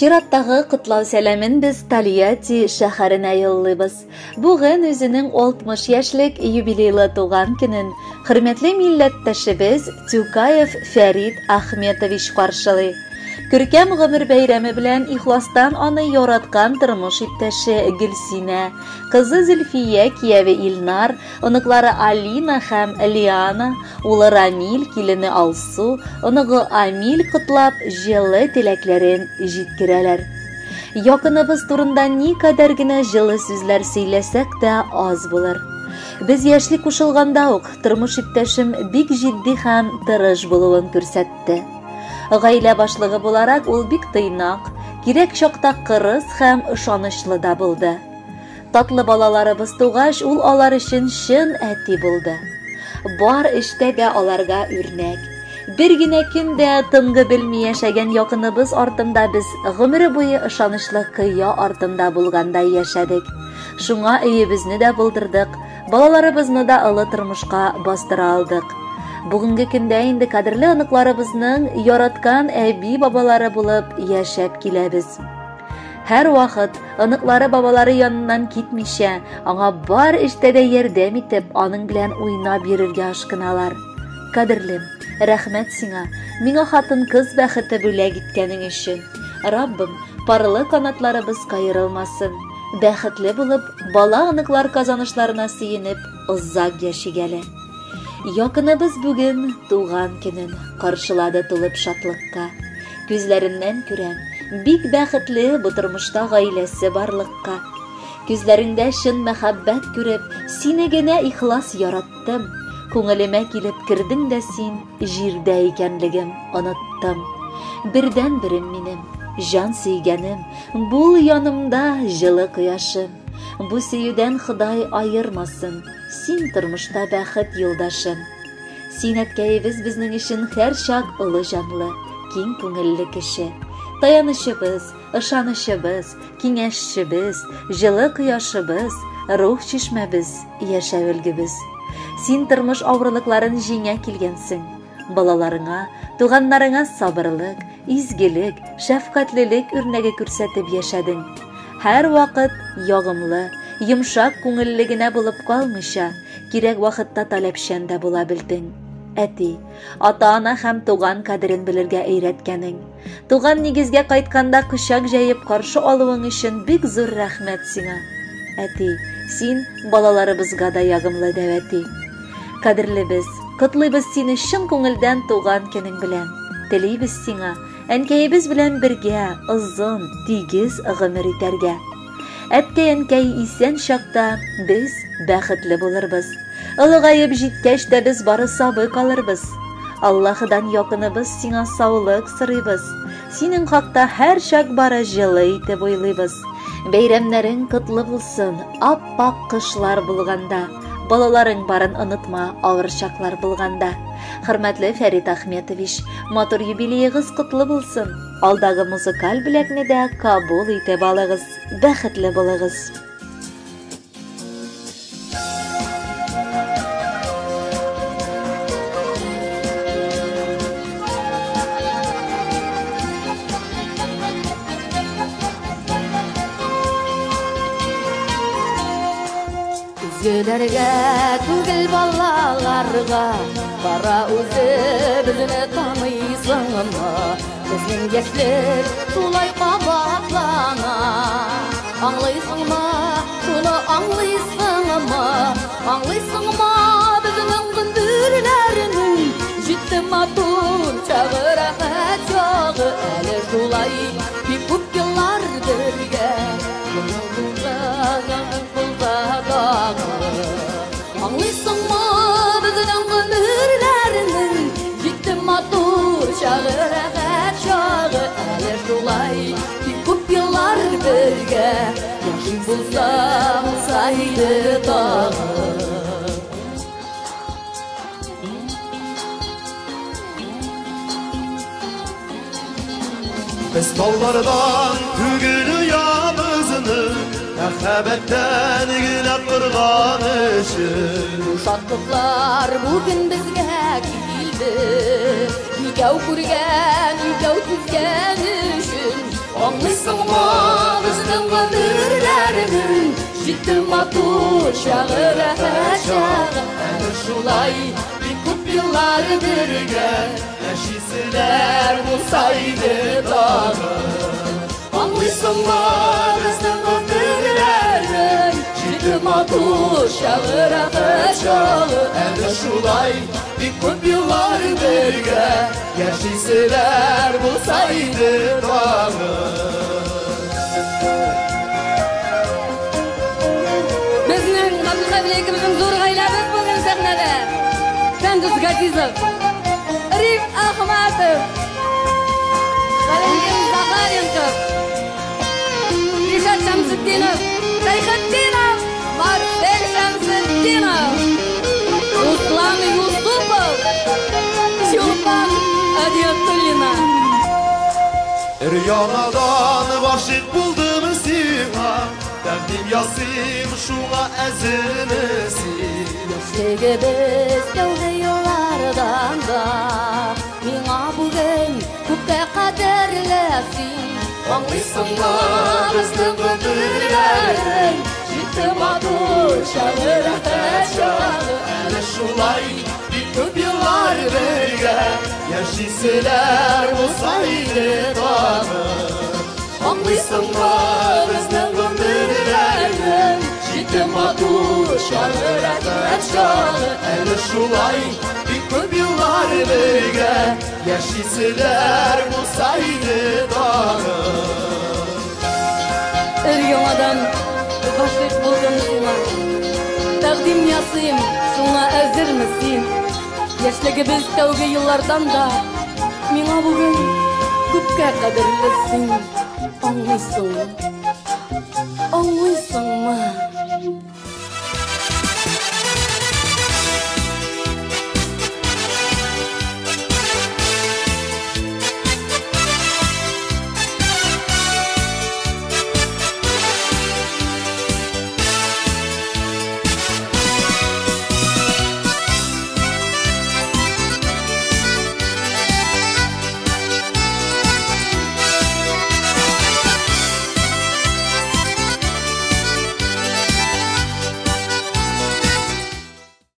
Чираттагы котлау сәламен без Тольятти шәһәренә юллыйбыз. Бүген үзенең 60 яшьлек юбилейлы туган көнен хөрмәтле милләттәшебез Тюкаев Фәрит Ахметович каршылый. Күркәм гомер бәйрәме белән ихластан аны яраткан тормыш иптәше Гөлсинә, кызы Зөлфия, кияве Илнар, оныклары Алина һәм Лиана, улы Рамил, килене Алсу, оныгы Амиль котлап, җылы теләкләрен җиткерәләр. Якыныбыз турында никадәр генә җылы сүзләр сөйләсәк тә аз булыр. Без яшьли кушылганда ук тормыш иптәшем бик җитди һәм тырыш булуын күрсәтте. Гаилә башлыгы буларак ул бик тыйнак, кирәк чакта кырыс һәм ышанычлы да булды. Татлы балаларыбыз тугач, ул алар өчен чын әти булды. Бар эштә дә аларга үрнәк. Бер генә көн дә тынгы белми яшәгән якыныбыз артында без гомере буе ышанычлы кыя артында булгандай яшәдек. Шуңа өебезне дә булдырдык, балаларыбызны да олы тормышка бастыра алдык. Бүгенге көндә инде кадерле оныкларыбызның яраткан әби-бабалары булып яшәп киләбез. Һәр вакыт оныклары бабалары яныннан китмичә, аңа бар эштә дә ярдәм итеп, аның белән уйнап йөрергә ашкыналар. Кадерлем, рәхмәт сиңа, миңа хатын-кыз бәхете бүләк иткәнең өчен. Раббым, парлы канатларыбыз каерылмасын. Бәхетле булып, бала оныклар казанышларына сөенеп, озак яшик әле. Якыныбыз бүген туган көнен каршылады тулып шатлыкка. Күзләреннән күрәм, бик бәхетле бу тормышта гаиләсе барлыкка. Күзләреңдә чын мәхәббәт күреп, сине генә ихлас яраттым. Күңелемә килеп кердең дә син, җирдә икәнлегем оныттым. Бердән-берем минем, җан сөйгәнем, бул янымда җылы кояшым. Бу сөюдән Ходай аермасын, син тормышта бәхет юлдашым. Син әткәебез безнең өчен һәрчак олы җанлы, киң күңелле кеше. Таянычыбыз, ышанычыбыз, киңәшчебез, җылы кояшыбыз, рух чишмәбез, яшәү өлгебез. Син тормыш авырлыкларын җиңә килгәнсең. Балаларыңа, туганнарыңа сабырлык, изгелек, шәфкатьлелек үрнәге күрсәтеп яшәдең. Һәр вакыт ягымлы, йомшак күңелле генә булып калмыйча, кирәк вакытта таләпчән дә була белдең. Әти, ата-ана һәм туган кадерен белергә өйрәткәнең, туган нигезгә кайтканда кочак җәеп каршы алуың өчен бик зур рәхмәт сиңа. Әти, син балаларыбызга да ягымлы дәү әти. Кадерлебез, котлыйбыз сине чын күңелдән туган көнең белән. Телибез сиңа, әнкәебез белән бергә озын, тигез гомер итәргә. Әткәй-әнкәй исән чакта без бәхетле булырбыз. Олыгаеп җиткәч тә без бары сабый калырбыз. Аллаһыдан якыныбыз сиңа саулык сорыйбыз. Синең хакта һәрчак бары җылы итеп уйлыйбыз. Бәйрәмнәрең котлы булсын, ап-ак кышлар булганда. Балаларың барын онытма, авыр чаклар булганда. Хөрмәтле Фәрит Ахметович, матур юбилеегыз котлы булсын. Алдагы музыкаль бүләкне дә кабул итеп алыгыз. Бәхетле булыгыз. Үзгәләргә түгел балаларга, кара үзебезне таныйсыңмы? Безнең яшьлек шулай кабатлана. Аңлыйсыңмы, шуны аңлыйсыңмы? Аңлыйсыңмы безнең гомерләрнең җитте матур чагы, рәхәт чагы, әле шулай бик күп еллар бергә. Аңлыйсыңмы безнең гомерләрнең җитте матур чагы, рәхәт чагы, әле шулай бик күп еллар бергә. Яши булса, булса иде тагы. Без таулардан түгел оябызны, мәхәббәттән генә торган өчен. Бу шатлыклар бүген безгә килде, икәү күргән, икәү түзгән өчен. Аңлыйсыңмы безнең гомерләрнең җитте матур чагы, рәхәт чагы. Әле шулай бик күп еллар бергә яшиселәр булса иде тагы. Аңлыйсыңмы безнең гомерләрнең җитте матур чагы, рәхәт чагы. Әле шулай бик күп еллар бергә яшиселәр булса иде тагы. Безнең Габделхәй белән икебезнең зур гаиләбез бүген сәхнәдә. Фәндүс Газизов, Риф Ахматов, Валентин Захаренков, Ришат Шамсетдинов, Шәйхетдинов, Марсель Шамсетдинов, Руслан Юсупов, Чулпан Адиатуллина. Өр-яңадан гашыйк булдым сиңа, тәкъдим ясыйм, шуңа әзерме син? Яшьлегебез тәүге еллардан да миңа бүген күпкә кадерле син. Аңлыйсыңмы безнең гомерләрнең җитте матур чагы, рәхәт чагы. Әле шулай бик күп еллар бергә яшиселәр булса иде тагы. Аңлыйсыңмы безнең гомерләрнең җитте матур чагы, рәхәт чагы. Әле шулай бик күп еллар бергә яшиселәр булса иде тагы. Өр-яңадан гашыйк булдым сиңа, тәкъдим ясыйм, шуңа әзерме син? Яшьлегебез тәүге еллардан да миңа бүген күпкә кадерле син. Аңлыйсыңмы? Аңлыйсыңмы?